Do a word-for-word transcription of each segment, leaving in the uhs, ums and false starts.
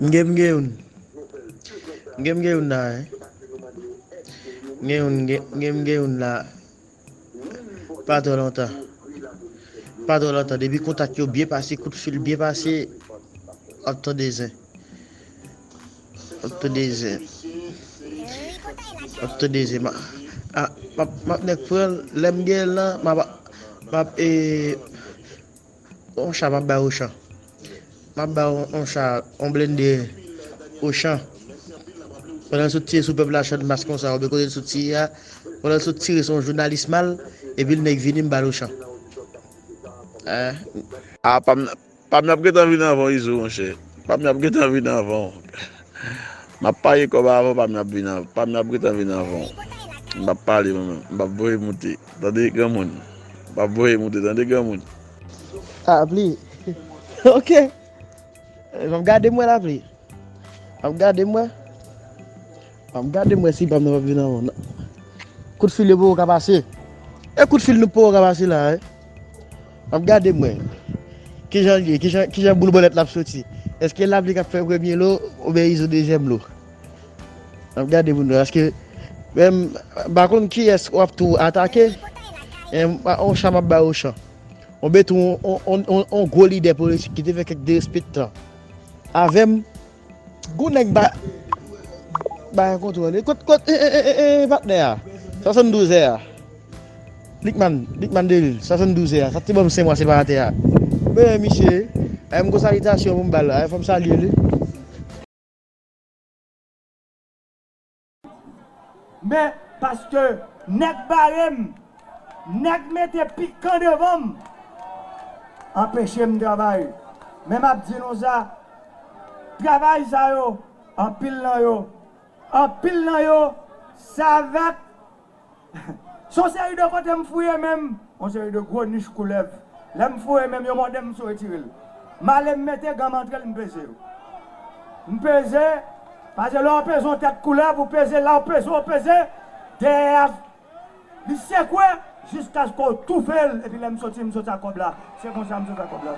M gen, m gen youn. M gen, m gen youn la, wi. M gen youn, m gen, m gen, m gen youn la. Pa twò lontan. Pa twò lontan. Depi kontak yo byen pase, kout fil byen pase, w ap tande zen. W ap tande zen. W ap tande zen. M a, a, m ap, m ap nèk pran l. Lè m gen l lan, m ap, m ap, e, yon cha m ap bay Ochan. M ap bay yon, yon cha, yon blende Ochan. Pandan l sot tire sou pèp la Channmas konsa, oubyen kote l sot tire a, pandan l sot tire sou yon jounalis mal, epi l nèk vini m ba l Ochan. Eh. A, pa m, pa m ap gentan vin anvan w, Izo, monchè. Pa m ap gentan vin anvan w. M ap paye kòb avan w, pa m ap vin anvan, pa m ap gentan vin anvan w. M p ap pale mwen menm. M p ap voye moute. Tande granmoun. M p ap voye moute, tande granmoun. A, pli. Ok. Eh, m ap gade m wè la, pli. M ap gade m wè. M ap gade m wè si pa m nan p ap vin anvan w, non. Kout fil yo poko ka pase. E kout fil nou poko ka pase la, wi. M ap gade m wè. Kijan l ye? Kijan, kijan boul bòlèt la ap soti? Èske lapli k ap fè premye lo oubyen Izo dezyèm lo? M ap gade pou nou. Paske, menm, m pa konn kiyès w ap tou atake. E, m, yon cha m ap bay Ochan. On beton, on, on, on, on gwo lidè politik ki te fè kèk derespektan avè m. Gwo nèg ba, ba yon kontwòl. Kot, kot, e, e, e, e, e, patnè a? Swasanndouz è a. Likman, Likman Delil, swasanndouz è a. Sa te ban m senk mwa separatè a. Men, misye, e, m gon salitasyon pou m ba l la. E, fò m salye li. Men paske nèg bare m, nèg mete pikan devan m, anpeche m travay. Men m ap di nou sa, travay sa yo, anpil nan yo, anpil nan yo, se avèk, se yon seri de kote m fouye men m, yon seri de gwo nich koulèv. Lè m fouye men m, yo mòde m, m sou retire l. M ale m mete gan m antre l, m peze yo. M peze, paske lè w peze yon tèt koulèv, ou peze la, ou peze, ou peze, dèyè a, li sekwe jiskaske w toufe l, epi lè m soti, m soti ak kòb la. Se konsa m soti ak kòb la.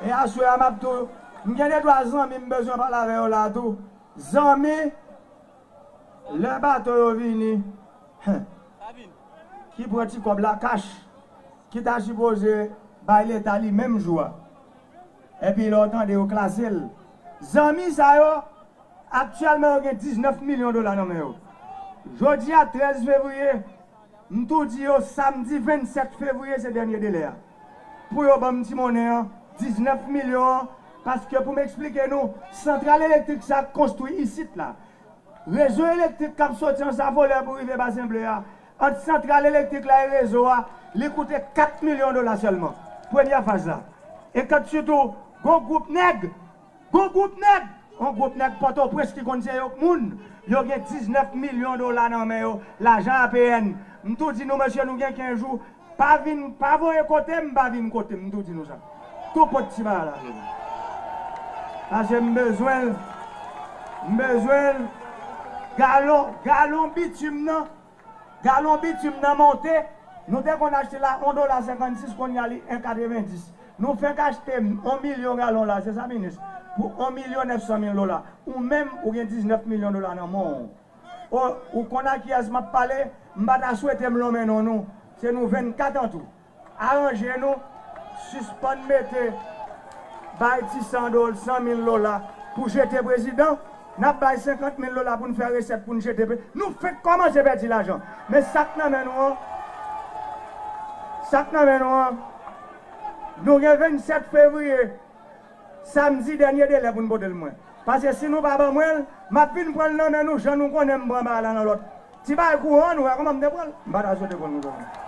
E aswè a, m ap tou, m gen de twa zanmi m bezwen pale avè yo la tou. Zanmi, lè bato yo vini, ki pran ti kòb la kach, ki ta sipoze bay Leta li menm jou a. Epi lè w tande yo klase l. Zanmi sa yo, aktyèlman yo gen diznèf milyon dola nan men yo. Jodi a, trèz fevriye, m tou di yo, samdi vennsèt fevriye se dènye delè a. Pou yo ban m ti monnen an, diznèf milyon an, paske pou m eksplike nou, santral elektrik sa k konstwi isit la, rezo elektrik k ap soti Ansafolè pou rive Basen Ble a, ant santral elektrik la e rezo a, li koute kat milyon dola sèlman. Premyè faz la. E kat sitou, gon gwoup nèg, gon gwoup nèg, yon gwoup nèg Pòtoprens ki konn se yo k moun, yo gen diznèf milyon dola nan men yo, lajan A P N. M tou di nou, mesye, nou gen kenz jou, pa vin, pa voye kote m, pa vin kote m, m tou di nou sa. Tou pot ti bagay la. Paske m bezwen l, m bezwen l. Galon, galon bitim nan, galon bitim nan monte. Nou te konn achte la yon dola senkannsis, kounye a li en katrevendis. Nou fenk achte yon milyon galon la, se sa, minis? Pou yon milyon nèf san mil dola. Ou menm, ou gen diznèf milyon dola nan men w. O, ou konn a kiyès m ap pale? M pa ta swete m lonmen non nou. Se nou vennkat an tou. Aranje nou, sispann mete, bay ti san dola, san mil dola pou jete prezidan. N ap bay senkant mil dola pou n fè resèt pou n jete pre-, nou fenk kòmanse pèdi lajan. Men sa k nan men nou an, sa k nan men nou an, nou gen vennsèt fevriye, samdi dènye delè pou n pote l mwen. Paske si nou pa ban mwen l, m ap vin pran l nan men nou, jan nou konnen m pran bagay la nan lòt. Ti bagay kouran, nou wè kòman m te pran l. M pa ta swete pran l konsa.